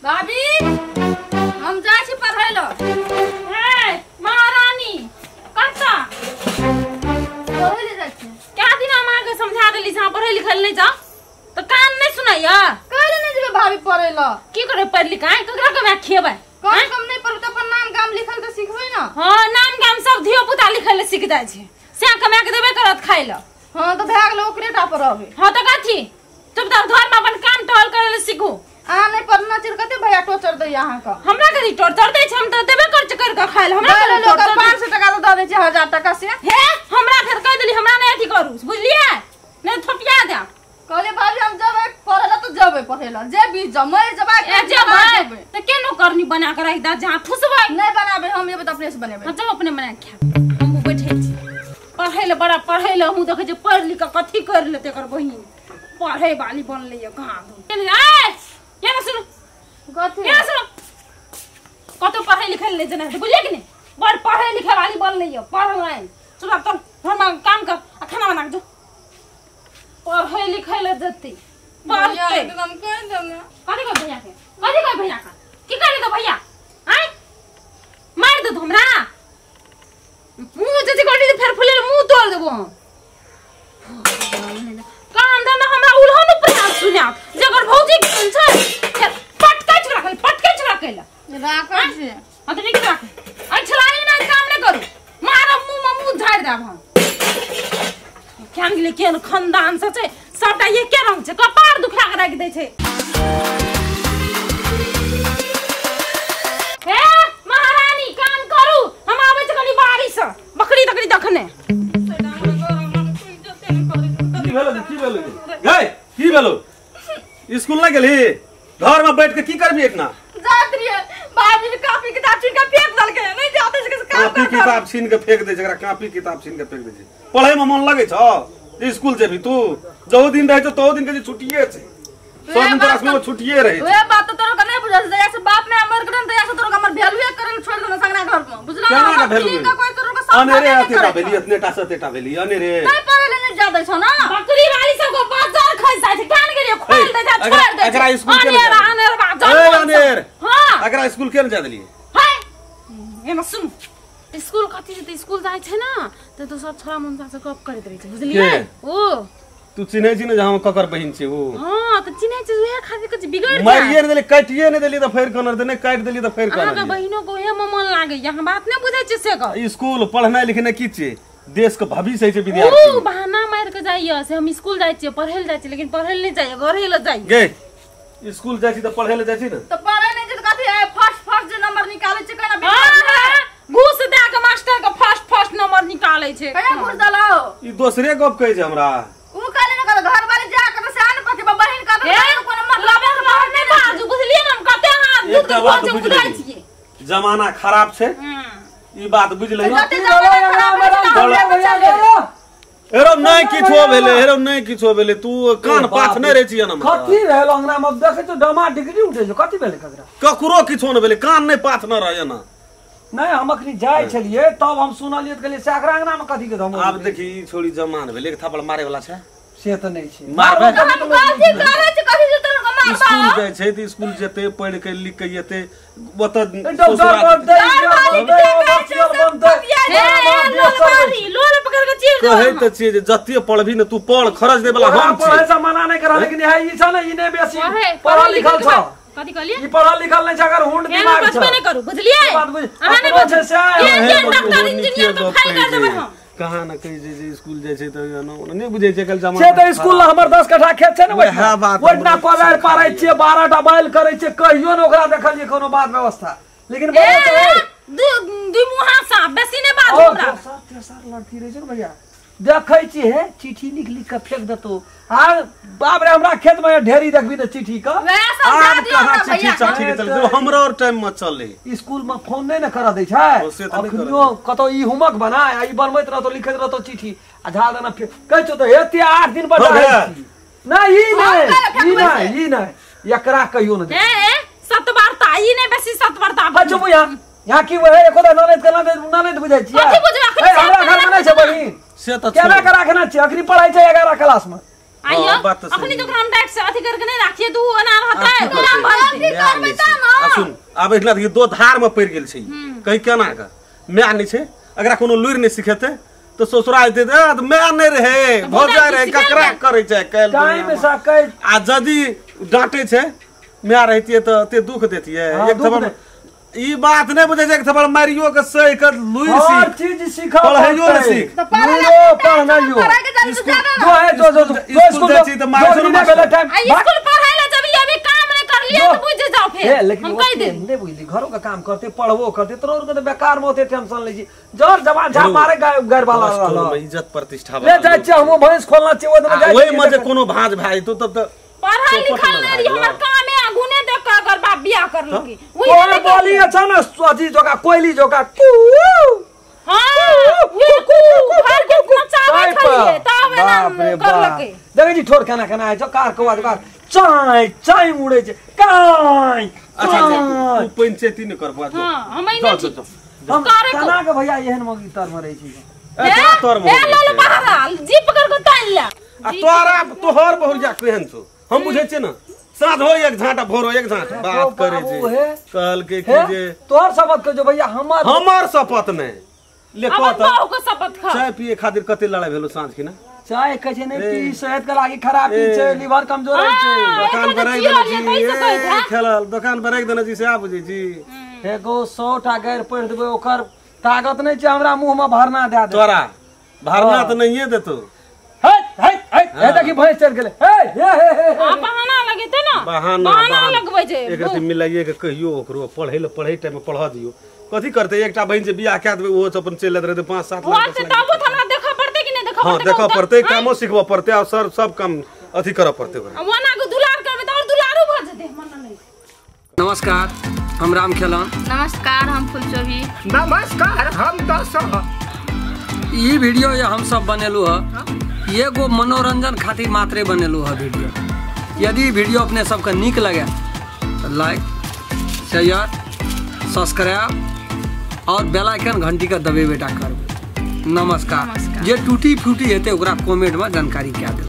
भाभी हम जाइ छी पढ़ै ल। हे महारानी कता पढ़ै ले जाइ छी। क्या दिन हम अहाँके समझा देली से अहाँ पढ़ै लिखै लए नहि जाउ तऽ कान नहि सुनैया। काल्हि नहि जेबै भाभी पढ़ै ल। की करबै पढ़ि लिख आइ ककरा कमे खेबै? कम कम नहि पढ़बै तऽ अपन नाम गाम लिखल तऽ सिखबै ने। हाँ नाम गाम सब धियो पुता लिखै लए सीख जाइ छै, सएह कमा के देबे करत खाइ लए। हाँ तऽ भए गेलै ओकरे टा पर रहबै। हाँ तऽ कथी चुपचाप घरमे अपन काम टहल करै लए सीखू। अहाँ नहि पढ़ना छै कते भैया टोचर दैया अहाँके। हमरा कथी टोचर दै छै? हम तऽ देबे कर छै करि कऽ खाइ लए। हमरा कथी टोचर? 500 टका तऽ दऽ दै छै 1000 टका से। हे हमरा फेर कहि देली हमरा नहि अथी करू बुझलियै, नहि थोपिया देब। कहलियै भाभी हम जेबै पढ़ै लए तऽ जेबै पढ़ै लए, जे भी जाउ मरि जेबै जेबै तऽ के नौकरनी बना कऽ राखि दे जहाँ ठुसबै। नहि बनाबै हम जेबै तऽ अपने से बनेबै। हम अपने बना कऽ खायब। हमहूँ बैठै छी पढ़ै लए, बड़ा पढ़ै लए हमहूँ देखै छियै पढ़ि लिख कऽ कथी करि लेतै एकर बहिन। पढ़ै वाली बनलै यऽ कहाँ केना सुनू कथी केना सुनू कतौ पढ़ै लिखै लए नहि जेना हेतै बुझलियै कि नहि? बड़ पढ़ै लिखै वाली बनलै यऽ पढ़लै। चुप चल घरमे काम कर आ खाना बना कऽ जो। पढ़ै लिखै लए जेतै पढ़तै। कथी कहै भैया के? कथी कहै भैया के? की करै तो भैया आँय मारि देतौ हमरा। मुँह जति कटी फेर फुले मुँह तोड़ देबो हम। काम धंधा हमरा उल्हन प्रयास सुनात जकर भौजी केहन छै फेर पटकै छुरा कैला पटकै छुरा कैला राखै छी। हाँ तऽ नीक राखै। अइ छलाही ना काम नहि करू मारब मुँह मे मुँह झाड़ि देब हम। केहन गेलै केहन खानदान से छै सबटा एके रंग छै, कपार दुखा के राखि दै छै। हे महारानी काम करू हम आबै छी कनी बाड़ी से बकरी तकरी देखने। की भेलो की भेलो गई की भेलो? स्कूल नहि गेलही? घर में बैठ के की करबी एकना? जात रहिए भाभी के कॉपी किताब छीन के फेंक देलकै। नहि जाते छै काम कॉपी किताब छीन के फेंक दै छै, एकरा कॉपी किताब छीन के फेंक दै छै। पढ़ै में मन लगै छौ? स्कूल जेबी तू जहो दिन रहै छौ तहो दिन के जे छुट्टिए छै, सब दिन तोरा स्कूल में छुट्टिए रहै छै। ओए बात त तोरा के नहि बुझल छै, जहिया से बाप माय मर गेलन तहिया से तोरा के हमर वैल्यूए करल छोड़ देलौ संगना घर में बुझला। केना के वैल्यू? कोई तोरा के सब अनेरे अथी टा भेली एतने टा से एते टा भेली अनेरे। नहि पढ़ै ले नहि जा दै छौ ना। बकरी वाली सब को बाजार खैस जाइ छै कान गेलियै खोल दै छै छोड़ दै छै। एकरा स्कूल के अनेर बाजार अनेर। हां एकरा स्कूल के जा देलियै? हाय एमा सुन स्कूल कथी छै? स्कूल जाइ छै ना तऽ तो सब छोरा मुंडा से गप करैत रहै छै बुझलियै। ओ तू चिन्है छी ने जे हम ककर बहिन छी? ओ हां तऽ चिन्है छी उहे खातिर कछ बिगड़ जाय। मारिए ने देली काटिए ने देली तऽ फेर कनर देने काटि देली तऽ फेर कनर। अहाँके बहिनो को उहे में मन लागैया हम बात नहि बुझै छी से गप। स्कूल पढ़नाइ लिखनाइ की छै? देश के भविष्य छै विद्यार्थी। ओ बहाना मारि के जाइया से हम स्कूल जाइ छियै पढ़ै लए जाइ छियै, लेकिन पढ़ै लए नहि जाइया घरे लए जाइया। गे स्कूल जाइ छी तऽ पढ़ै लए जाइ छी ने? तऽ पढ़ै नहि छै तऽ कथी है फर्स्ट फर्स्ट जे नंबर निकालै छै केना घूस दए के मास्टर के फर्स्ट फर्स्ट नंबर निकालै छै। कहिया घूस देलौ? ई दोसरे गप कहै छै हमरा। उ कहले ने घर वाले जा के से आन पति बहिन का कोनो मतलब नहि बाजू बुझलियै ने हम कते हाथ दूध के बात बुझै छियै। जमाना खराब छै ई बात बुझलै। हेरो नहि किछो भेलै, हेरो नहि किछो भेलै, तू कान पाछ नहि रहै छियै ना। कथी भेल अंगना में देखै छौ डमा डिग्री उठै छौ, कथी भेलै ककरा? ककरो किछो नहि भेलै, कान नहि पाछ न रहै ना। नहीं हम अखनी जाइ छलियै तब हम सुनलियै तऽ कहलियै से एकरा अंगना में कथी के धमो। आब देखी ई छोड़ी जमान भेलै एक थप्पड़ मारे वाला छै से तऽ नहि छै। मारबै हम गलती करै छी कथी जे तोरा के मारबा? स्कूल जाइ छै तऽ स्कूल जेतै पढ़ि के लिख के एतै ओतऽ लोल पकड़ के चीर कहै तऽ छियै जे जते पढ़बी ने तू पढ़ खर्च दै वाला हम छी। पढ़ै से मना नहि करा लेकिन है ई छ ने ई नहि बेसी पढ़ल लिखल छ। कथी कहलियै? ई पढ़ल लिखल नहि छै अगर हुंड दिमाग छै। बचबे नहि करू बुझलियै? अहाँ नहि बचबै से डॉक्टर इंजीनियर तो फाइल कर देबै हम। कहाँ न कहै छै जे स्कूल जाइ छै तऽ नहि बुझै छै कल जमाना से तऽ स्कूल हमर 10 कट्ठा खेत छै ने ओहिना कोदारि पारै छियै 12 टा बैल करै छियै कहियो ने ओकरा देखलियै कोनो बात व्यवस्था। लेकिन दू मुहा साफ बेसी नहि बाजू हमरा। दोसर तेसर लड़की रहै छै ने भैया देखै छी हे चिट्ठी लिख लिख के फेंक देतौ। आ बाप रे हमरा खेत में ढेरी देखबी ने चिट्ठी का। आब कहाँ चिट्ठी चिट्ठी के चलते हमरा और टाइम में चले। स्कूल में फोन नहीं ने कर दै छै अखनियो कतौ ई होमवर्क बना आ ई बनबैत रहतो लिखैत रहतो चिट्ठी आ झा देना कहै छौ तऽ एते 8 दिन पर नहीं ई नहीं ई नहीं ई नहीं एकरा कहियो ने ए सत वार्ता ई नहीं बेसी सत वार्ता। अच्छा बुझा यहाँ की वहे एको दा ननद के ननद बुझै छियै। कथी बुझबै? हमरा घर में नहीं छै बहिन से त केना के राखना छै अखनी पढ़ाई छै 11 क्लास में। आइयो अखनी तो हम डाइट से अथी करके नहीं राखिए दू अनार होतै गलती करबै त सुन आब एकला दो धार में पड़ गेल छै कहीं केना के my नहीं छै अगरा कोनो लुरि नहीं सिखेते तो ससुराल जेते त my नहीं रहे भौजाई रहे ककरा करै छै काल्हि टाइम से कह आ यदि डांटे छै my रहतिए त ते दुख देतिए एक थप्पड़ ई बात नहीं बुझै छै एक थप्पड़ मारियो के सही के लुरि सीख हर चीज सीख पढ़ाइयो ने सीख त पढ़नाइयो जो जो जो स्कूल जाइ छी त मारे सुन टाइम स्कूल पढ़ाई ला जब अभी काम नहीं कर लिया तो बुझ जाओ फिर लेकिन हम कह दे नहीं बुझली घरों का काम करते पढ़बो करते तोर के तो बेकार में होते टेंशन लै छी जर जवान झा मारे गाय वाला रहल इज्जत प्रतिष्ठा ले जाइ छी हमहु भैंस खोलना छी ओदमे जाइ ओइ में जे कोनो भांज भाई तो तब त पढ़ाई लिखाई नहीं रही हमर काम है आगुने देख के अगर बाप बियाह कर लगी कोई बोली अच्छा ना अथी जोका कोयली जोका कू हां कू कू घर के नचावे खाली तब ना कर लगे देखै छी ठोर केना केना है जो कार को कार चाय चाय उड़े छै काय अच्छा तू पंचायती ने करबा जो हां हम नहीं छी हम केना के भैया एहन मगी तर में रहै छी ए तर में ए लाल बहरा जी पकड़ के तान ले आ तोरा तोहर बहुरिया केहन छौ हम बुझै छियै ना साँझ हो एक झांटा भोर हो एक झांटा बात करे छै कहल के की जे तोहर शपथ के जो भैया हमर हमर शपथ नहीं ले कह त बहू के शपथ खा चाय पिए खातिर कते लड़ाई भेलो साँझ के ना चाय कहै छै नहीं पी सेहत के लागी खराब पी छै लिवर कमजोर होइ छै दुकान पर रख देने छी खेलल दुकान पर रख देने छी से आ बुझै छी एगो 100 टा गैर पढ़ देबै ओकर ताकत नहीं छै हमरा मुंह में भरना दे दे तोरा भरना त नहिए देतो हट हट हट हे देखी भैंस चल गेलै हे हे हे आ बहाना लगेते ना बहाना बहाना लगबै छै एक रति मिलाइए के कहियो ओकरो पढ़ै ल पढ़ै टाइम में पढ़ा दियो कथी करते एकटा बहिन जे बियाह कए देबै ओहो अपन चलि जाइत रहतै 5 7 लाख से तब त हमरा देखऽ पड़तै कि नहीं देखऽ पड़तै हां देखऽ पड़तै कामो सिखबऽ पड़तै आ सर सब काम अथी करऽ पड़तै ओकरा ओना के दुलार करबै त और दुलारू भ जेतै हमर नहीं। नमस्कार हम राम खेलन। नमस्कार हम फुलचोभी। नमस्कार हम दशरथ। ई वीडियो ये हम सब बनेलु ह एगो मनोरंजन खातिर मात्रे बनेलु ह वीडियो। यदि वीडियो अपने सबके नीक लगे तो लाइक शेयर सब्सक्राइब और बेल आइकन घंटी के दबेबे टा करबै। नमस्कार। जे टूटी फूटी हेतै ओकरा कमेंट में जानकारी कए देबै।